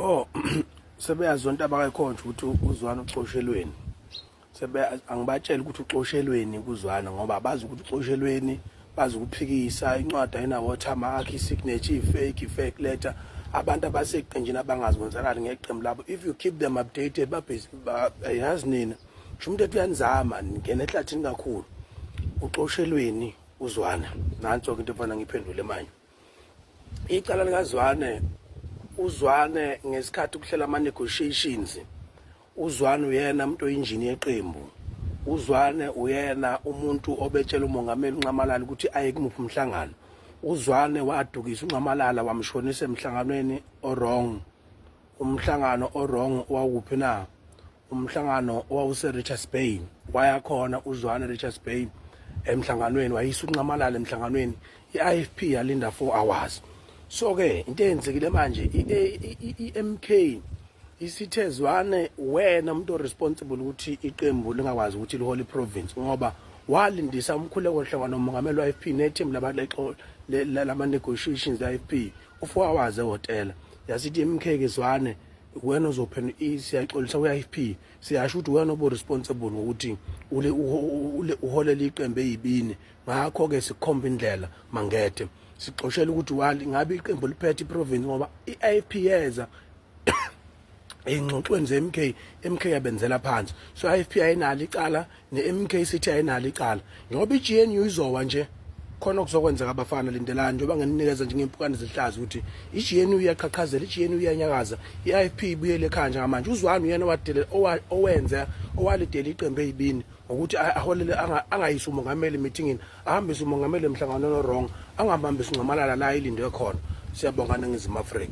Oh, sebeyazonto abakayikhonje ukuthi uZwane uxoshelweni. Sebe angibatshela ukuthi uxoshelweni kuZwane ngoba abazi ukuthi uxoshelweni, bazi ukuphikisa incwadi ayina watermark, i-signature i-fake, i-fake letter. Abantu abaseqenjini abangazi kwenzakalani ngeqembu labo. If you keep them updated, babhizi, yazi nina. Sho umuntu ethi uyanizama ngena ehlathini kakhulu. Uxoshelweni uZwane. Nanso ke into efana ngiphendule manje. Icala likaZwane, uZwane ngesikhathi kuhlela ama negotiations, uZwane uyena umuntu oyinjini yeqembu. UZwane uyena umuntu obetshela umongameli uNxamalala ukuthi aye kumuphi umhlangano. UZwane wadukisa uNxamalala, wamshonisa emhlanganweni o-wrong. Umhlangano o-wrong wawuphi na? Umhlangano owawuse-Richards Bay. Waya khona uZwane Richards Bay emhlanganweni, wayisa uNxamalala emhlanganweni. I-IFP yalinda 4 hours. So ke into eyenzekile manje, i-MK isithe Zwane wena umuntu responsible ukuthi iqembu lingakwazi ukuthi lihole province, ngoba walindisa uMkhuleko Hlongwane, umongameli we-IFP, neteam lama negotiations le-IFP u4 hours ehhotela. Yasithi MK ke, Zwane, wena uzophena, siyaxolisa kwi-IFP, siyasho ukuthi wena obu responsible ngokuthi ule uholela iqembu eyibini. Ngakho ke sikhomba indlela mangethe sixoshela ukuthi wali ngabe iqembu liphethe iprovince, ngoba i-IFP yeza ey'ngxoxweni ze-MK, MK yabenzela phansi. So i-IFP ayinalo icala, ne-MK sithi ayinalo icala, njengoba i-GNU izowa nje khona okuzokwenzeka. Abafana, lindelani, njengoba nginikeza nje ngempukane zihlaza ukuthi i-GNU iyaqhaqhazela, i-GNU iyanyakaza, i-IFP ibuyele ekhaya. Njengamanje uZwane uyena owadele, owenze owalidela iqembu eyibini ngokuthi aholele, angayisi umongameli emithingini, ahambise umongameli emhlanganweni wrong, angahambisi uNxamalala la ilindwe khona. Siyabonga, Ningizimu Afrika.